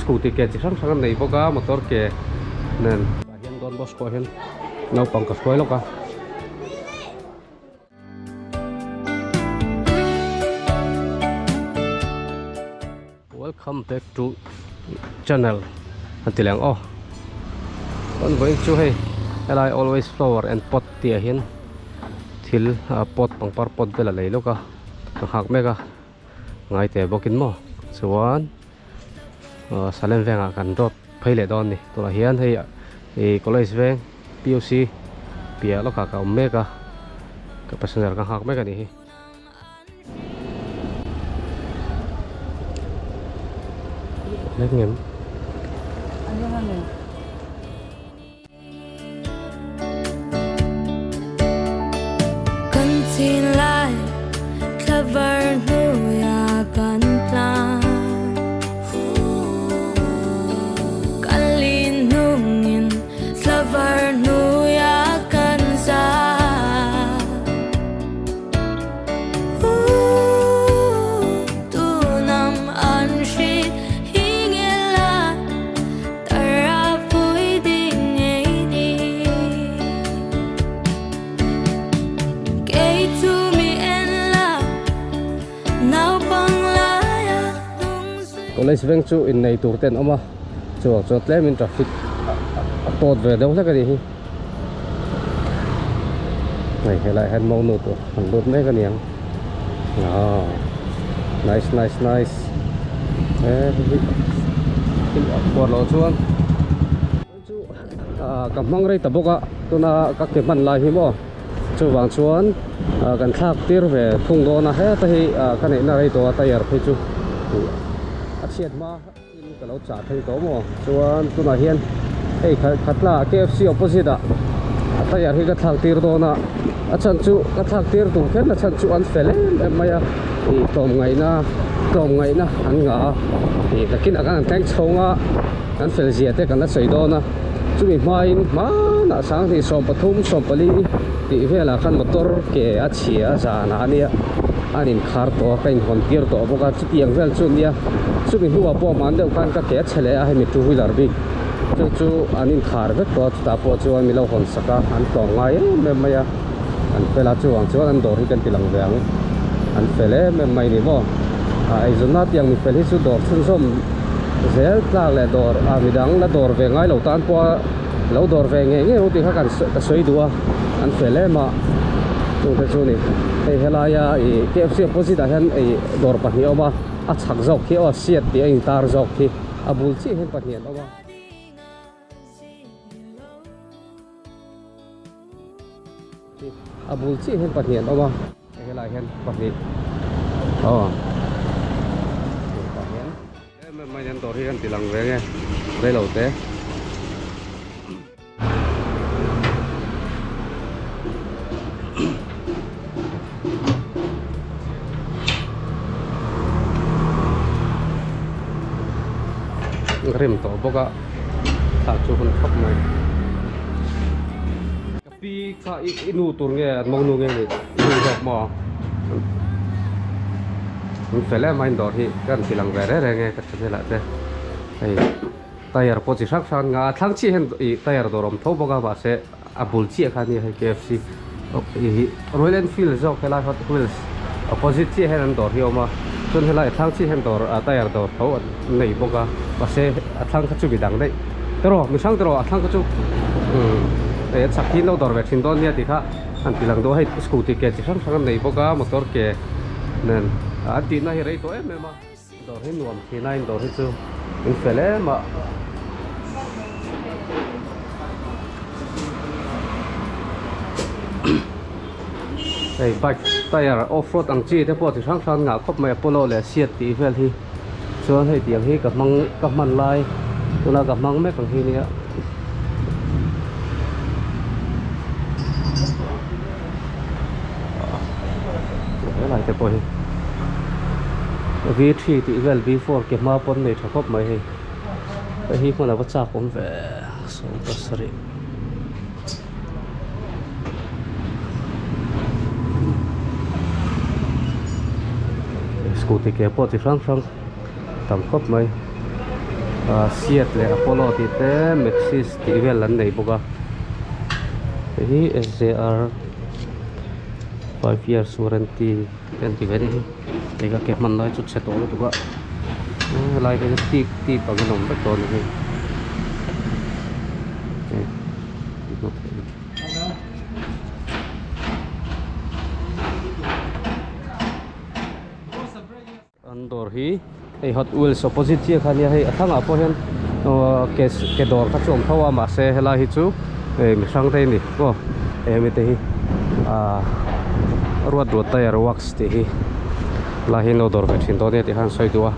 scooty ke chi hrang hrang an nei bawk a motor ke nen tah hian Don Bosco ah hian naupang ka hruai lawk a. Welcome back to channel an ti leh ang aw chuan vawiin chu hei helai always flower and pot tih ah hian thil pot pangpar pot vel a lei lawk a ka nghak mek a ngai teh bawkin maw chuan Salem vengah kan dawt phei leh dawn a ni tunah hian hei ih college veng P U C piah lawkah ka awm mek a ka passenger ka nghak mek a nih hi. Lek ngem. Kan chin lai thlavar hnuia kan tlan Kan lin hnungin thlavar hnuia kan za College veng chu innei tur te an awm a chuvang chuan tlemin traffic a tawt ve deuh hlek a nih hi hei helaiah hian monu tur an lut mek a niang ah nice nice nice he a khuar loh chuan chu ka hmang rei ta bawk a tuna ka ke hman lai hi maw chuvang chuan kan thlak tir ve thung dawn a heta hi ka neihna rei tawh a tyre phei chu a chhiat hma. In ka lo chah thei tawh maw? Chuan tunah hian hei khatla KFC opposite ah a tyre hi ka thlak tir dawn a, a chhan chu ka thlak tir tur kher na chhan chu an fel em em mai a, ih tlawmngaihna tlawmngaihna an ngah a, ih nakinah khan an thleng chhawng a, an fel zia te kan la sawi dawn a, chumi hmain hmanah sanghnih 13 14 tih velah khan motor ke a chhia a zanah a nia an inkhar tawh a ka inhawn tir tawh bawk a. Tiang vel chu nia chumi hnuah pawh hman deuh khan ka ke a chhe leh a hemi two wheeler bik chu chu an inkhar vek tawh a chutah pawh chuan mi lo hawn sak a an tlawm ngai em em mai a an fel a chuvang chuan an dawr hi kan ti lang ve ang an fel em em mai ni maw ah eizawnna tiang mi fel hi chu dawr chhunzawm zel tlak leh dawr ah midang la dawr ve ngai lo tan pawha lo dawr ve ngei ngei ang tih kha kan ka sawi duh a an fel em a chungte chu ni hei helaia ih K F C opposite ah hian ih dawr pahnih a awm a a chhak zawk khi aw seat tih a intar zawk khi a bul chiah hian pahnih an awm a. A bul chiah hian pahnih an awm a hei helaiah hian pahnih aw tah hian em em mai hian dawr hi kan ti lang ve nge reilo te. Rim tawh bawk a thla chu hun khawp mai. Ka pi kha i nu tur nge an monu nge ni i nu zawk maw an fel em a in dawr hi ka rawn ti lang ve reng reng e ka channel ah te hei tyre pawh chi hrang hrang an ngah a thlang chiah hian ih tyre dawr a awm tho bawk a mahse a bul chiah kha nia hei K F C ih Royal Enfield zawk helai Hot Wheels opposite chiah hian an dawr hi a awm a chuan helai a thlang chiah hian dawr tyre dawr tho an nei bawk a mahse a thlang kha chu mi dang daih tiraw mi hrang tiraw a thlang kha chu umm hei a chak hi an lo dawr ve thin dawn nia tih kha an ti lang duh a hei scooty ke chi hrang hrang an nei bawk a motor ke nen an tihna hi rei tawh em em a. Dawr hi nuam thin a in dawr hi chu in fel em a. Hei bike tyre off road ang chi te pawh chi hrang hrang ngah khawp mai Apollo leh Seat tih vel hi chuan hei tiang hi ka hmang ka hman lai tuna ka hmang mek ang hi nia. Helai te pawh hi V3 tih vel V4 ke hma pawn nei tha khawp mai hei hei hi hmun a va chak awm ve 17 scooty ke pawh chi hrang hrang tam khawp mai. Seat leh Apollo tih te Maxis tih vel an nei bawk a hei hi S_J_R five years warranty te an ti ve a ni hei ka ke hman lai chu chhe tawh lutuk a helai hi chu teak teak angin a awm vek tawh a ni hei. An dawr hi hei Hot Wheels opposite chiah kha ania hei a thlangah pawh hian aw ke ke dawr kha chu a awm tho a mahse helai hi chu hei mi hrang te a ni maw hei hemi te hi ah ruat ruat tyre works tih hi helai hi an lo dawr ve thin dawn nia tih kha an sawi duh a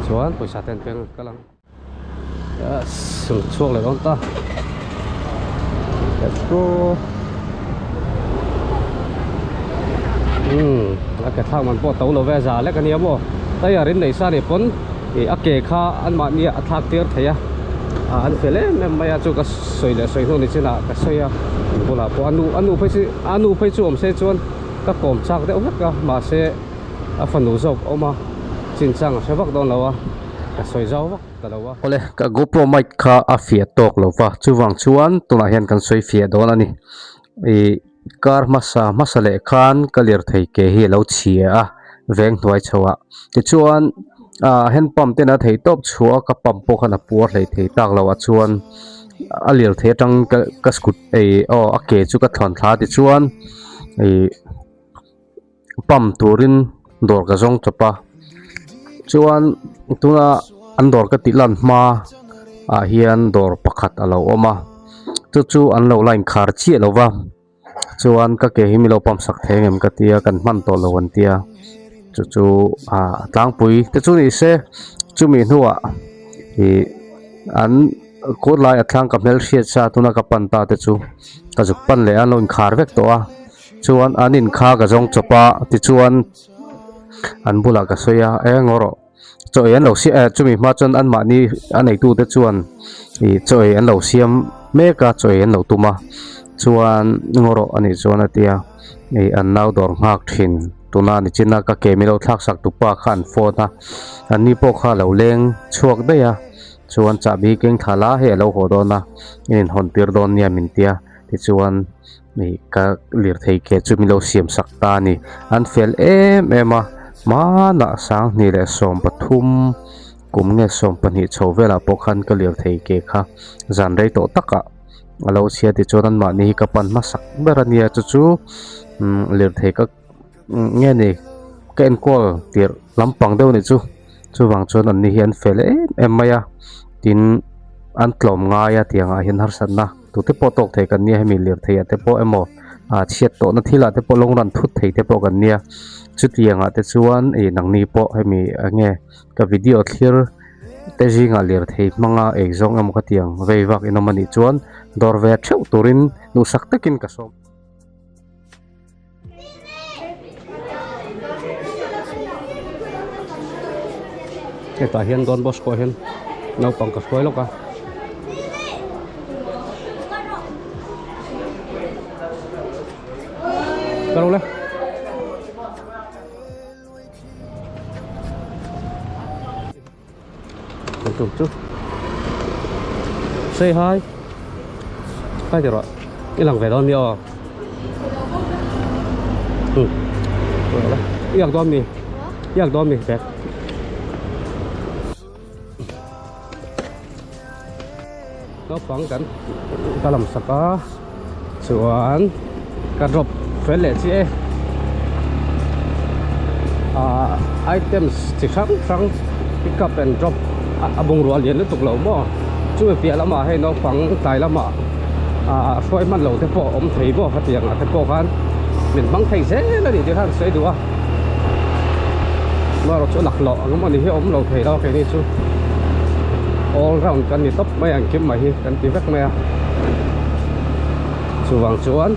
chuan pawisa te an peng kal ang. Chhuak leh dawn ta let's go umm a ke thlak man pawh to lo ve za lek ania maw tyre in nei sa nih pawn ih a ke kha an mahni a thlak tir thei a ah an fel em em mai a chu ka sawi leh sawi hnu ni chin ah ka sawi a bulah pawh a nu a nu phei chu a nu phei chu awm se chuan ka kawm chak deuh vek a mahse a fanu zawk a awm a chinchang a hre vak dawn lo a. Ka sawi zau vak ta lo a. Awle, ka GoPro mic kha a fiah tawk lo va, chuvang chuan tunah hian kan sawi fiah dawn a ni. Ih kar hmasa hmasa leh khan ka lirthei ke hi a lo chhia a veng hnuai chho ah. Tichuan ah hand pump ten a thei tawp chhuah a, ka pump pawh khan a puar hlei thei tak lo ah chuan a lirthei atang ka ka scooty ei aw a ke chu ka thlawn thla tichuan ih. Pump turin dawr ka zawng chawp a chuan tuna an dawr ka tih lan hma ah hian dawr pakhat a lo awm a chu chu an lo la inkhar chiah lo va chuan ka ke hi mi lo pump sak thei ang em ka tia kan hman tawh lo an tia chu chu ah tlangpui te chu ni se chumi hnuah ih an kawt lai a thlang ka hmelhriat sa tuna ka pan ta te chu ka zuk pan leh a an lo inkhar vek tawh a. Chuan an in kha ka zawng chawp a tichuan an bulah ka sawi a eng erawh chaw ei an lo siam eh chumi hma chuan anmahni a neitute chuan ih chaw ei an lo siam mek a chaw ei an lo tum a chuan eng erawh a nih chuan a tia ih an nau dawr nghak thin tuna ni chin a ka ke milo thlak sak tu pa kha an phone a an ni pawh kha a lo leng chhuak daih a chuan chahbi keng thla la hei a lo haw dawn a in inhawn tir dawn nia min tia tichuan. Hei ka lirthei ke chu min lo siam sak ta a ni an fel em em a hmanah 2013 kum nge 12 chho velah pawh khan ka lirthei ke kha zan rei tawh takah a lo chhia tichuan an mahni hi ka pan hmasak ber a nia chu chu umm lirthei ka nge ni ka enkawl tirh lampang deuh a nih chu chuvang chuan an ni hi an fel em em mai a tin an tlawm ngai a tiangah hian harsatna. Tute pawh tawk thei kan nia hemi lirthei ah te pawh emaw ah chhiat tawhna thil ah te pawh lawng ran thut thei te pawh kan nia chutiang ah te chuan ih nangni pawh hemi enge ka video thlir te zingah lirthei hmanga ei zawng emaw ka tiang vei vak in awm anih chuan dawr ve theuh turin duhsak takin ka sawm. Hetah hian Don Bosco ah hian naupang ka hruai lawk a. Ka ro le. Chu chu. Say hi. Hi ti rawh. I lang ve dawn mi aw. Ừ. I yak dawn mi. I yak dawn mi bag. Naupang kan ka lam sak a chuan ka drop fel leh chiah e ah items chi hrang hrang pick up and drop a bungrua lian lutuk lo maw chumi piah lamah hei naupang tlai lamah ah hruai hman lo te pawh a awm thei maw hetiang ah te pawh khan min hmang thei zel a ni tih khan sawi duh a amaherawh chu laklawh ang emaw ni hi a awm lo thei lo a keini chu all round kan ni tawp mai a engkim mai hi kan ti vek mai a chuvang chuan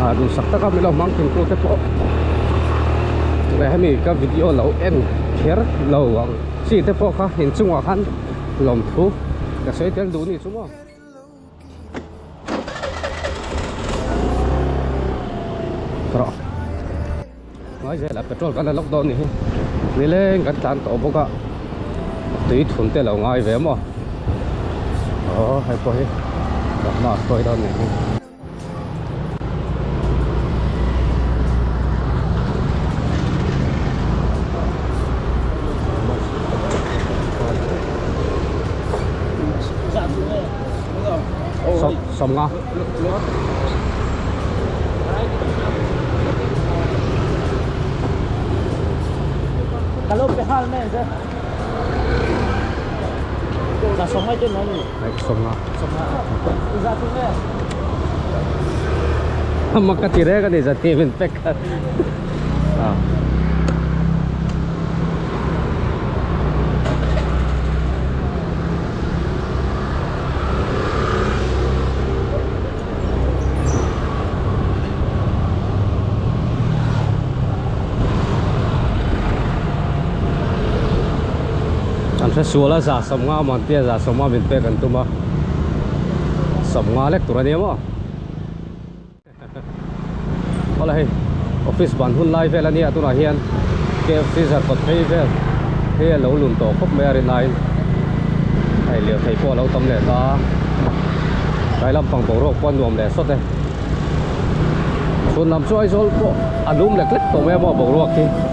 ah duhsak taka min lo hmang thin tu te pawh leh hemi ka video lo en kher lo ang chi te pawh kha inchungah khan lawmthu ka sawi tel duh ni chu maw. Rawh ngai zel a petrol kan la lock dawn ni hi nileng kan tlan tawh bawk a. Tui thun te lo ngai ve maw? Aw hei pawh hi ka hma a hruai dawn nih hi. Sawmnga. Mak ka ti reng a ni zati min pek kha An hre sual a za sawmnga man tia za sawmnga min pek an tum a sawmnga lek tur a nia maw Awle hei office ban hun lai vel a nia tunah hian KFC zarkawt phei vel hi a lo lun tawh khawp mai a rinaiin hei lirthei pawh a lo tam leh ta tlai lampang boruak pawh a nuam leh sawt e chhun lam chu Aizawl pawh a lum lek lek tawh mai a maw boruak hi.